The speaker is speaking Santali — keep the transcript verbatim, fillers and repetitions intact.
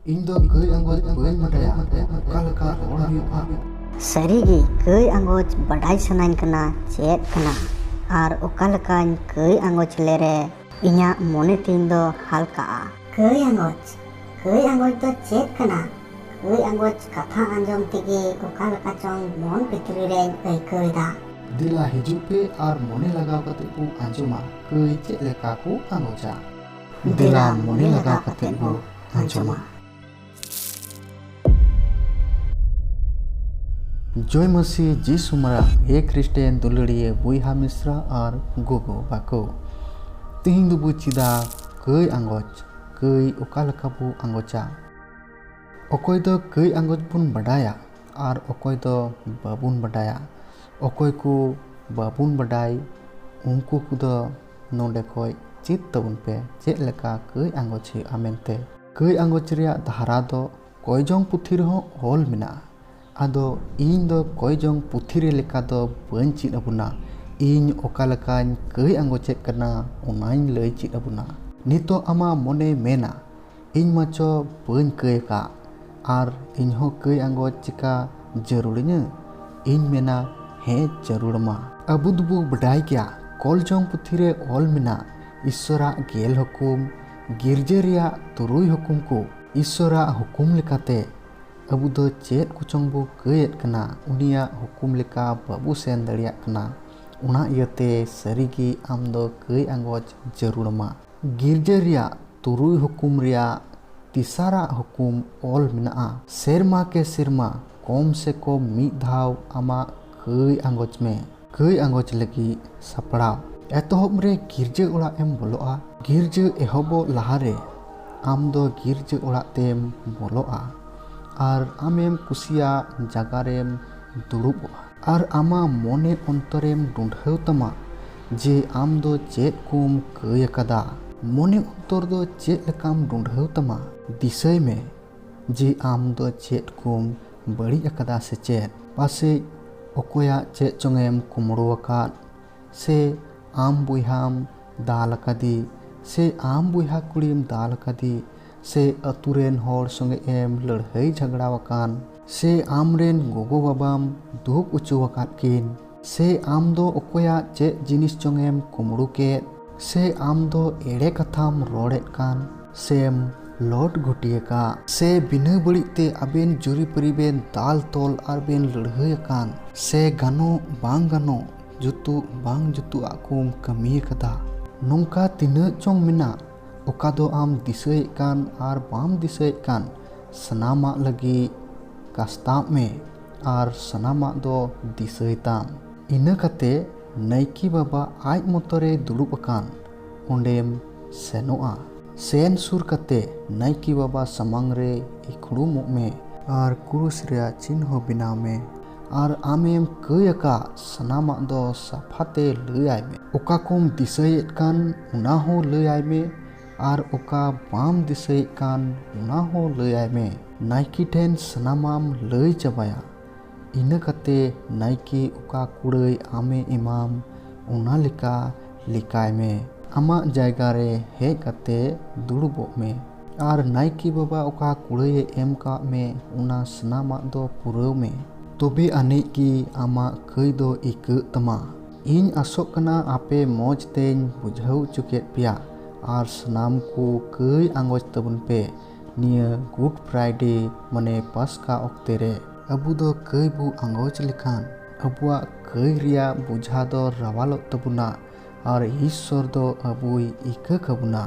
ᱤᱧ ᱫᱚ ᱠᱟᱹᱭ ᱟᱸᱜᱚᱪ ᱵᱟᱹᱧ ᱵᱟᱰᱟᱭᱟ, ᱚᱠᱟ ᱞᱮᱠᱟ ᱨᱚᱲ ᱦᱩᱭᱩᱜᱼᱟ? ᱥᱟᱹᱨᱤᱜᱮ ᱠᱟᱹᱭ ᱟᱸᱜᱚᱪ ᱵᱟᱰᱟᱭ ᱥᱟᱱᱟᱧ ᱠᱟᱱᱟ ᱪᱮᱫ ᱠᱟᱱᱟ, ᱟᱨ ᱚᱠᱟ ᱞᱮᱠᱟᱧ ᱠᱟᱹᱭ ᱟᱸᱜᱚᱪ ᱞᱮᱨᱮ ᱤᱧᱟᱹᱜ ᱢᱚᱱᱮ ᱛᱤᱧ ᱫᱚ ᱦᱟᱞᱠᱟᱜᱼᱟ᱾ ᱠᱟᱹᱭ ᱟᱸᱜᱚᱪ, ᱠᱟᱹᱭ ᱟᱸᱜᱚᱪ ᱫᱚ ᱪᱮᱫ ᱠᱟᱱᱟ? ᱠᱟᱹᱭ ᱟᱸᱜᱚᱪ ᱠᱟᱛᱷᱟ ᱟᱸᱡᱚᱢ ᱛᱮᱜᱮ ᱚᱠᱟ ᱞᱮᱠᱟ ᱪᱚᱝ ᱢᱚᱱ ᱵᱷᱤᱛᱨᱤ ᱨᱮᱧ ᱟᱹᱭᱠᱟᱹᱣ ᱮᱫᱟ᱾ ᱫᱮᱞᱟ ᱦᱤᱡᱩᱜ ᱯᱮ ᱟᱨ ᱢᱚᱱᱮ ᱞᱟᱜᱟᱣ ᱠᱟᱛᱮ ᱵᱚ ᱟᱸᱡᱚᱢᱟ ᱠᱟᱹᱭ ᱪᱮᱫ ᱞᱮᱠᱟ ᱠᱚ ᱟᱸᱜᱚᱪᱟ᱾ ᱫᱮᱞᱟ ᱢᱚᱱᱮ ᱞᱟᱜᱟᱣ ᱠᱟᱛᱮ ᱵᱚ ᱟᱸᱡᱚᱢᱟ᱾ ᱡᱚᱭ ᱢᱟᱹᱥᱤ ᱡᱤᱥᱩ ᱢᱟᱨᱟᱝ, ᱦᱮ ᱠᱷᱨᱤᱥᱴᱮᱱ ᱫᱩᱞᱟᱹᱲᱤᱭᱟᱹ ᱵᱚᱭᱦᱟ ᱢᱤᱥᱨᱟ ᱟᱨ ᱜᱚᱜᱚ ᱵᱟᱠᱚ᱾ ᱛᱮᱦᱮᱧ ᱫᱚᱵᱚ ᱪᱮᱫᱟ ᱠᱟᱹᱭ ᱟᱸᱜᱚᱪ, ᱠᱟᱹᱭ ᱚᱠᱟ ᱞᱮᱠᱟ ᱵᱚ ᱟᱸᱜᱚᱪᱟ᱾ ᱚᱠᱚᱭ ᱫᱚ ᱠᱟᱹᱭ ᱟᱸᱜᱚᱪ ᱵᱚᱱ ᱵᱟᱰᱟᱭᱟ ᱟᱨ ᱚᱠᱚᱭ ᱫᱚ ᱵᱟᱵᱚᱱ ᱵᱟᱰᱟᱭᱟ᱾ ᱚᱠᱚᱭ ᱠᱚ ᱵᱟᱵᱚᱱ ᱵᱟᱰᱟᱭ, ᱩᱱᱠᱩ ᱠᱚᱫᱚ ᱱᱚᱰᱮ ᱠᱷᱚᱡ ᱪᱮᱫ ᱛᱟᱵᱚᱱ ᱯᱮ ᱪᱮᱫ ᱞᱮᱠᱟ ᱠᱟᱹᱭ ᱟᱸᱜᱚᱪ ᱦᱩᱭᱩᱜᱼᱟ ᱢᱮᱱᱛᱮ᱾ ᱠᱟᱹᱭ ᱟᱸᱜᱚᱪ ᱨᱮᱭᱟᱜ ᱫᱷᱟᱨᱟ ᱫᱚ ᱠᱚᱭᱡᱚᱝ ᱯᱩᱛᱷᱤ ᱨᱮᱦᱚᱸ ᱚᱞ ᱢᱮᱱᱟᱜᱼᱟ᱾ ᱟᱫᱚ ᱤᱧ ᱫᱚ ᱠᱚᱭᱡᱚᱝ ᱯᱩᱛᱷᱤ ᱨᱮ ᱞᱮᱠᱟ ᱫᱚ ᱵᱟᱹᱧ ᱪᱮᱫ ᱟᱵᱚᱱᱟ᱾ ᱤᱧ ᱚᱠᱟ ᱞᱮᱠᱟᱧ ᱠᱟᱹᱭ ᱟᱸᱜᱚᱪᱮᱫ ᱠᱟᱱᱟ, ᱚᱱᱟᱧ ᱞᱟᱹᱭ ᱪᱮᱫ ᱟᱵᱚᱱᱟ᱾ ᱱᱤᱛᱚᱜ ᱟᱢᱟᱜ ᱢᱚᱱᱮ ᱢᱮᱱᱟ, ᱤᱧ ᱢᱟᱪᱚ ᱵᱟᱹᱧ ᱠᱟᱹᱭ ᱟᱠᱟᱫ, ᱟᱨ ᱤᱧᱦᱚᱸ ᱠᱟᱹᱭ ᱟᱸᱜᱚᱪ ᱪᱮᱠᱟ ᱡᱟᱹᱨᱩᱲᱤᱧᱟᱹ? ᱤᱧ ᱢᱮᱱᱟ, ᱦᱮᱸ, ᱡᱟᱹᱨᱩᱲ ᱢᱟ᱾ ᱟᱵᱚ ᱫᱚᱵᱚ ᱵᱟᱰᱟᱭ ᱜᱮᱭᱟ, ᱠᱚᱭᱡᱚᱝ ᱯᱩᱛᱷᱤ ᱨᱮ ᱚᱞ ᱢᱮᱱᱟᱜ, ᱤᱥᱥᱚᱨᱟᱜ ᱜᱮᱞ ᱦᱩᱠᱩᱢ, ᱜᱤᱨᱡᱟᱹ ᱨᱮᱭᱟᱜ ᱛᱩᱨᱩᱭ ᱦᱩᱠᱩᱢ ᱠᱚ᱾ ᱤᱥᱥᱚᱨᱟᱜ ᱦᱩᱠᱩᱢ ᱞᱮᱠᱟᱛᱮ ᱟᱵᱚ ᱫᱚ ᱪᱮᱫ ᱠᱚᱪᱚᱝ ᱵᱚ ᱠᱟᱹᱭᱮᱫ ᱠᱟᱱᱟ, ᱩᱱᱤᱭᱟᱜ ᱦᱩᱠᱩᱢ ᱞᱮᱠᱟ ᱵᱟᱵᱚ ᱥᱮᱱ ᱫᱟᱲᱮᱭᱟᱜ ᱠᱟᱱᱟ᱾ ᱚᱱᱟ ᱤᱭᱟᱹᱛᱮ ᱥᱟᱹᱨᱤᱜᱮ ᱟᱢ ᱫᱚ ᱠᱟᱹᱭ ᱟᱸᱜᱚᱪ ᱡᱟᱹᱨᱩᱲ ᱟᱢᱟ᱾ ᱜᱤᱨᱡᱟᱹ ᱨᱮᱭᱟᱜ ᱛᱩᱨᱩᱭ ᱦᱩᱠᱩᱢ ᱨᱮᱭᱟᱜ ᱛᱮᱥᱟᱨᱟᱜ ᱦᱩᱠᱩᱢ ᱚᱞ ᱢᱮᱱᱟᱜᱼᱟ, ᱥᱮᱨᱢᱟ ᱠᱮ ᱥᱮᱨᱢᱟ ᱠᱚᱢ ᱥᱮ ᱠᱚᱢ ᱢᱤᱫ ᱫᱷᱟᱣ ᱟᱢᱟᱜ ᱠᱟᱹᱭ ᱟᱸᱜᱚᱪ ᱢᱮ᱾ ᱠᱟᱹᱭ ᱟᱸᱜᱚᱪ ᱞᱟᱹᱜᱤᱫ ᱥᱟᱯᱲᱟᱣ᱾ ᱮᱛᱚᱦᱚᱵ ᱨᱮ ᱜᱤᱨᱡᱟᱹ ᱚᱲᱟᱜ ᱮᱢ ᱵᱚᱞᱚᱜᱼᱟ᱾ ᱜᱤᱨᱡᱟᱹ ᱮᱦᱚᱵᱚᱜ ᱞᱟᱦᱟᱨᱮ ᱟᱢ ᱫᱚ ᱜᱤᱨᱡᱟᱹ ᱚᱲᱟᱜ ᱛᱮᱢ ᱵᱚᱞᱚᱜᱼᱟ ᱟᱨ ᱟᱢᱮᱢ ᱠᱩᱥᱤᱭᱟᱜ ᱡᱟᱜᱟ ᱨᱮᱢ ᱫᱩᱲᱩᱵᱚᱜᱼᱟ ᱟᱨ ᱟᱢᱟᱜ ᱢᱚᱱᱮ ᱚᱱᱛᱚᱨᱮᱢ ᱰᱩᱸᱰᱷᱟᱹᱣ ᱛᱟᱢᱟ ᱡᱮ ᱟᱢ ᱫᱚ ᱪᱮᱫ ᱠᱚᱢ ᱠᱟᱹᱭ ᱟᱠᱟᱫᱟ᱾ ᱢᱚᱱᱮ ᱚᱱᱛᱚᱨ ᱫᱚ ᱪᱮᱫ ᱞᱮᱠᱟᱢ ᱰᱩᱸᱰᱷᱟᱹᱣ ᱛᱟᱢᱟ, ᱫᱤᱥᱟᱹᱭ ᱢᱮ ᱡᱮ ᱟᱢ ᱫᱚ ᱪᱮᱫ ᱠᱚᱢ ᱵᱟᱹᱲᱤᱡ ᱟᱠᱟᱫᱟ ᱥᱮ ᱪᱮᱫ᱾ ᱯᱟᱥᱮᱡ ᱚᱠᱚᱭᱟᱜ ᱪᱮᱫ ᱪᱚᱝ ᱮᱢ ᱠᱩᱢᱲᱩ ᱟᱠᱟᱫ, ᱥᱮ ᱟᱢ ᱵᱚᱭᱦᱟᱢ ᱫᱟᱞ ᱟᱠᱟᱫᱮ, ᱥᱮ ᱟᱢ ᱵᱚᱭᱦᱟ ᱠᱩᱲᱤᱢ ᱫᱟᱞ ᱟᱠᱟᱫᱮ, ᱥᱮ ᱟᱹᱛᱩ ᱨᱮᱱ ᱦᱚᱲ ᱥᱚᱸᱜᱮ ᱮᱢ ᱞᱟᱹᱲᱦᱟᱹᱭ ᱡᱷᱟᱜᱽᱲᱟ ᱟᱠᱟᱱ, ᱥᱮ ᱟᱢ ᱨᱮᱱ ᱜᱚᱜᱚ ᱵᱟᱵᱟᱢ ᱫᱩᱠ ᱦᱚᱪᱚ ᱟᱠᱟᱫ ᱠᱤᱱ, ᱥᱮ ᱟᱢ ᱫᱚ ᱚᱠᱚᱭᱟᱜ ᱪᱮᱫ ᱡᱤᱱᱤᱥ ᱪᱚᱝ ᱮᱢ ᱠᱩᱢᱵᱽᱲᱩ ᱠᱮᱫ, ᱥᱮ ᱟᱢ ᱫᱚ ᱮᱲᱮ ᱠᱟᱛᱷᱟᱢ ᱨᱚᱲᱮᱫ ᱠᱟᱱ, ᱥᱮᱢ ᱞᱚᱴ ᱜᱷᱩᱴᱤ ᱟᱠᱟᱫ, ᱥᱮ ᱵᱤᱱᱟᱹ ᱵᱟᱹᱲᱤᱡ ᱛᱮ ᱟᱵᱮᱱ ᱡᱩᱨᱤᱯᱟᱹᱨᱤ ᱵᱮᱱ ᱫᱟᱞ ᱛᱚᱞ ᱟᱨ ᱵᱮᱱ ᱞᱟᱹᱲᱦᱟᱹᱭ ᱟᱠᱟᱱ, ᱥᱮ ᱜᱟᱱᱚᱜ ᱵᱟᱝ ᱜᱟᱱᱚᱜ, ᱡᱩᱛᱩᱜ ᱵᱟᱝ ᱡᱩᱛᱩᱜ ᱟᱜ ᱠᱚᱢ ᱠᱟᱹᱢᱤ ᱟᱠᱟᱫᱟ᱾ ᱱᱚᱝᱠᱟ ᱛᱤᱱᱟᱹᱜ ᱪᱚᱝ ᱢᱮᱱᱟᱜ, ᱚᱠᱟ ᱫᱚ ᱟᱢ ᱫᱤᱥᱟᱹᱭᱮᱫ ᱠᱟᱱ ᱟᱨ ᱵᱟᱢ ᱫᱤᱥᱟᱹᱭᱮᱫ ᱠᱟᱱ, ᱥᱟᱱᱟᱢᱟᱜ ᱞᱟᱹᱜᱤᱫ ᱠᱟᱥᱛᱟᱜ ᱢᱮ ᱟᱨ ᱥᱟᱱᱟᱢᱟᱜ ᱫᱚ ᱫᱤᱥᱟᱹᱭ ᱛᱟᱢ᱾ ᱤᱱᱟᱹ ᱠᱟᱛᱮ ᱱᱟᱭᱠᱮ ᱵᱟᱵᱟ ᱟᱡ ᱢᱚᱛᱚᱨᱮ ᱫᱩᱲᱩᱵ ᱟᱠᱟᱱ ᱚᱸᱰᱮᱢ ᱥᱮᱱᱚᱜᱼᱟ᱾ ᱥᱮᱱ ᱥᱩᱨ ᱠᱟᱛᱮ ᱱᱟᱭᱠᱮ ᱵᱟᱵᱟ ᱥᱟᱢᱟᱝ ᱨᱮ ᱤᱠᱷᱲᱩᱢᱚᱜ ᱢᱮ ᱟᱨ ᱠᱨᱩᱥ ᱨᱮᱭᱟᱜ ᱪᱤᱱᱦᱟᱹ ᱵᱮᱱᱟᱣ ᱢᱮ᱾ ᱟᱨ ᱟᱢᱮᱢ ᱠᱟᱹᱭ ᱟᱠᱟᱫ ᱥᱟᱱᱟᱢᱟᱜ ᱫᱚ ᱥᱟᱯᱷᱟᱛᱮ ᱞᱟᱹᱭᱟᱭ ᱢᱮ᱾ ᱚᱠᱟ ᱠᱚᱢ ᱫᱤᱥᱟᱹᱭᱮᱫ ᱠᱟᱱ, ᱚᱱᱟ ᱦᱚᱸ ᱞᱟᱹᱭᱟᱭ ᱢᱮ᱾ ᱟᱨ ᱚᱠᱟ ᱵᱟᱢ ᱫᱤᱥᱟᱹᱭᱮᱫ ᱠᱟᱱ, ᱚᱱᱟ ᱦᱚᱸ ᱞᱟᱹᱭᱟᱭ ᱢᱮ᱾ ᱱᱟᱭᱠᱮ ᱴᱷᱮᱱ ᱥᱟᱱᱟᱢᱟᱢ ᱞᱟᱹᱭ ᱪᱟᱵᱟᱭᱟ᱾ ᱤᱱᱟᱹ ᱠᱟᱛᱮ ᱱᱟᱭᱠᱮ ᱚᱠᱟ ᱠᱩᱲᱟᱹᱭ ᱟᱢᱮ ᱮᱢᱟᱢ, ᱚᱱᱟ ᱞᱮᱠᱟ ᱞᱮᱠᱟᱭ ᱢᱮ᱾ ᱟᱢᱟᱜ ᱡᱟᱭᱜᱟ ᱨᱮ ᱦᱮᱡ ᱠᱟᱛᱮ ᱫᱩᱲᱩᱵᱚᱜ ᱢᱮ᱾ ᱟᱨ ᱱᱟᱭᱠᱮ ᱵᱟᱵᱟ ᱚᱠᱟ ᱠᱩᱲᱟᱹᱭᱮ ᱮᱢ ᱠᱟᱜ ᱢᱮ, ᱚᱱᱟ ᱥᱟᱱᱟᱢᱟᱜ ᱫᱚ ᱯᱩᱨᱟᱹᱣ ᱢᱮ᱾ ᱛᱚᱵᱮ ᱟᱹᱱᱤᱡ ᱜᱮ ᱟᱢᱟᱜ ᱠᱟᱹᱭ ᱫᱚ ᱤᱠᱟᱹᱜ ᱛᱟᱢᱟ᱾ ᱤᱧ ᱟᱥᱚᱜ ᱠᱟᱱᱟ ᱟᱯᱮ ᱢᱚᱡᱽ ᱛᱮᱧ ᱵᱩᱡᱷᱟᱹᱣ ᱦᱚᱪᱚ ᱠᱮᱫ ᱯᱮᱭᱟ᱾ ᱟᱨ ᱥᱟᱱᱟᱢ ᱠᱚ ᱠᱟᱹᱭ ᱟᱸᱜᱚᱪ ᱛᱟᱵᱚᱱ ᱯᱮ᱾ ᱱᱤᱭᱟᱹ Good Friday, ᱢᱟᱱᱮ ᱯᱟᱥᱠᱟ ᱚᱠᱛᱮ ᱨᱮ ᱟᱵᱚ ᱫᱚ ᱠᱟᱹᱭ ᱵᱚ ᱟᱸᱜᱚᱪ ᱞᱮᱠᱷᱟᱱ ᱟᱵᱚᱣᱟᱜ ᱠᱟᱹᱭ ᱨᱮᱭᱟᱜ ᱵᱚᱡᱷᱟ ᱫᱚ ᱨᱟᱣᱟᱞᱚᱜ ᱛᱟᱵᱚᱱᱟ ᱟᱨ ᱤᱥᱥᱚᱨ ᱫᱚ ᱟᱵᱚᱭ ᱤᱠᱟᱹ ᱠᱟᱵᱚᱱᱟ᱾